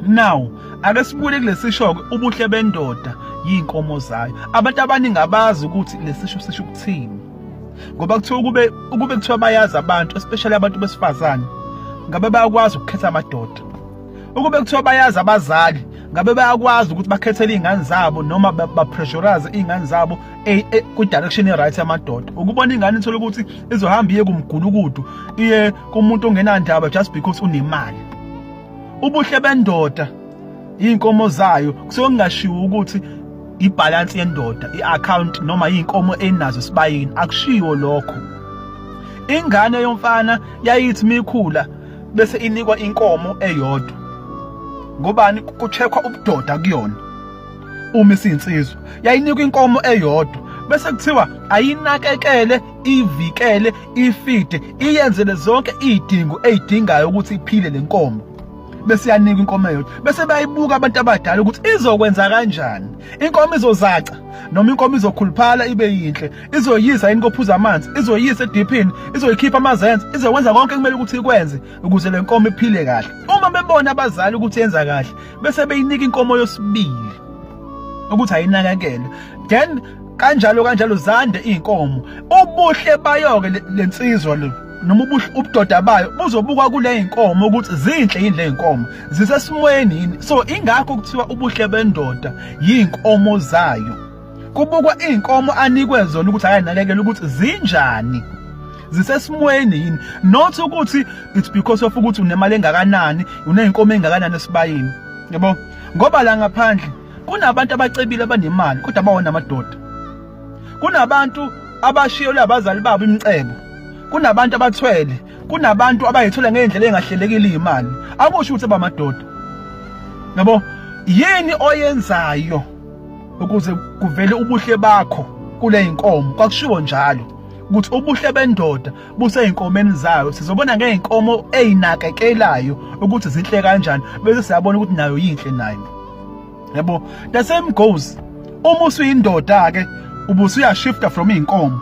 Now ake sibuye kulesisho ke, ubuhle bendoda yinkomo zayo. Abantu abaningi abazi ukuthi lesisho sisho ukuthini, ngoba kuthiwa ukube kuthiwa bayazi abantu, especially abantu besifazane, ngabe bayakwazi ukukhetha amadoda. Ukube kuthiwa bayazi abazali, ngabe bayakwazi ukuthi bakhethele iy'ngane zabo noma bapressurize iy'ngane zabo kwi-direction e-right yamadoda. Ukubona ingane ithole ukuthi izohamba iye kumgulukudu, iye kumuntu ongenandaba just because unemali. Ubuhle bendoda iy'nkomo zayo. Kusuke kungashiwo ukuthi ibhalansi yendoda, i-account, noma iy'nkomo enazo esibayeni, akushiwo lokho. Ingane yomfana yayithi mikhula bese inikwa inkomo eyodwa. Ngobani? Kucheckwa ubudoda kuyona. Uma isinsizwa, yayinikwa inkomo eyodwa bese kuthiwa ayinakekele, ivikele, ifide, iyenzele zonke izidingo ezidingayo ukuthi iphile le nkomo. Bese yanikwa inkomo eyodwa, bese bayibuka abantu abadala ukuthi izokwenza kanjani inkomo, izozaca noma inkomo izokhuluphala ibe yinhle, izoyisa yini kophuza amanzi, izoyisa ediphini, izoyikhipha amazenze, izokwenza konke kumele ukuthi ikwenze ukuze le nkomo iphile kahle. Uma bebona abazali ukuthi yenza kahle, bese beyinika inkomo yosibili ukuthi ayinakekele. Then kanjalo kanjalo zande iy'nkomo. Ubuhle bayo-ke lensizwa le noma ubuhle ubudoda bayo buzobukwa kule y'nkomo ukuthi zinhle yini le y'nkomo, zisesimweni yini. So ingakho kuthiwa ubuhle bendoda yiy'nkomo zayo. Kubukwa iy'nkomo anikwe zona ukuthi ayanakekela ukuthi zinjani, zisesimweni yini, not ukuthi it's because of ukuthi unemali engakanani, uney'nkomo engakanani esibayeni, yabo. Ngoba la ngaphandle kunabantu abacebile, abanemali, kodwa bawona amadoda. Kunabantu abashiyelwe abazali babo imicebo, kunabantu abathwele, kunabantu abayithola ngey'ndlela ey'ngahlelekile iy'mali. Akusho ukuthi abamadoda, yabo. Yini oyenzayo ukuze kuvele ubuhle bakho kule y'nkomo? Kwakushiwo njalo ukuthi ubuhle bendoda busey'nkomeni zayo. Sizobona ngey'nkomo ey'nakekelayo ukuthi zinhle kanjani, bese siyabona ukuthi nayo yinhle nayo, yabo. The same goes uma usuyindoda-ke, ubusuyashifta from iy'nkomo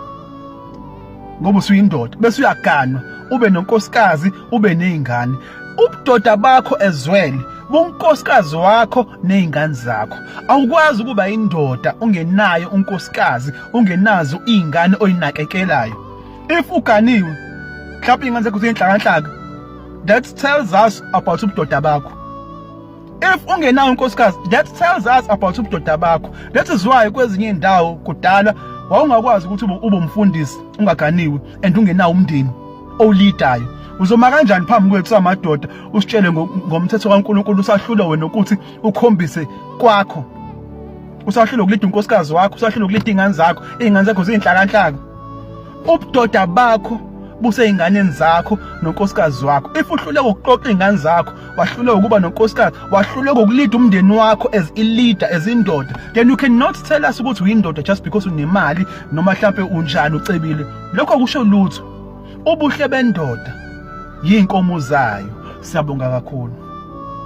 ngoba usuyindoda, bese uyaganwa, ube nonkosikazi, ube ney'ngane. Ubudoda bakho ezwele bunkosikazi wakho ney'ngane zakho. Awukwazi ukuba indoda ungenayo unkosikazi, ungenazo iy'ngane oyinakekelayo. If uganiwe, mhlawumbe iy'ngane zakho ziyinhlakanhlaka, that tells us about ubudoda bakho. If ungenayo unkosikazi, that tells us about ubudoda bakho. That is why kwezinye iy'ndawo kudala wawungakwazi ukuthi ube umfundisi ungaganiwe and ungenawo umndeni owuleadayo. Uzoma kanjani phambi kwethu samadoda usitshele ngomthetho kaNkulunkulu usahlula wena ukuthi ukhombise kwakho, usahlula ukuleada unkosikazi wakho, usahlula ukuleada iy'ngane zakho? Iy'ngane zakho ziyinhlakanhlaka. Ubudoda bakho busey'nganeni zakho nonkosikazi wakho. If uhluleka ukuqoqa iy'ngane zakho, wahluleka ukuba nonkosikazi, wahluleka ukuleada umndeni wakho as i-leader, as indoda, then you cannot tell us ukuthi uyindoda just because unemali noma mhlampe unjani, ucebile. Lokho akusho lutho. Ubuhle bendoda yiy'nkomo zayo. Siyabonga kakhulu.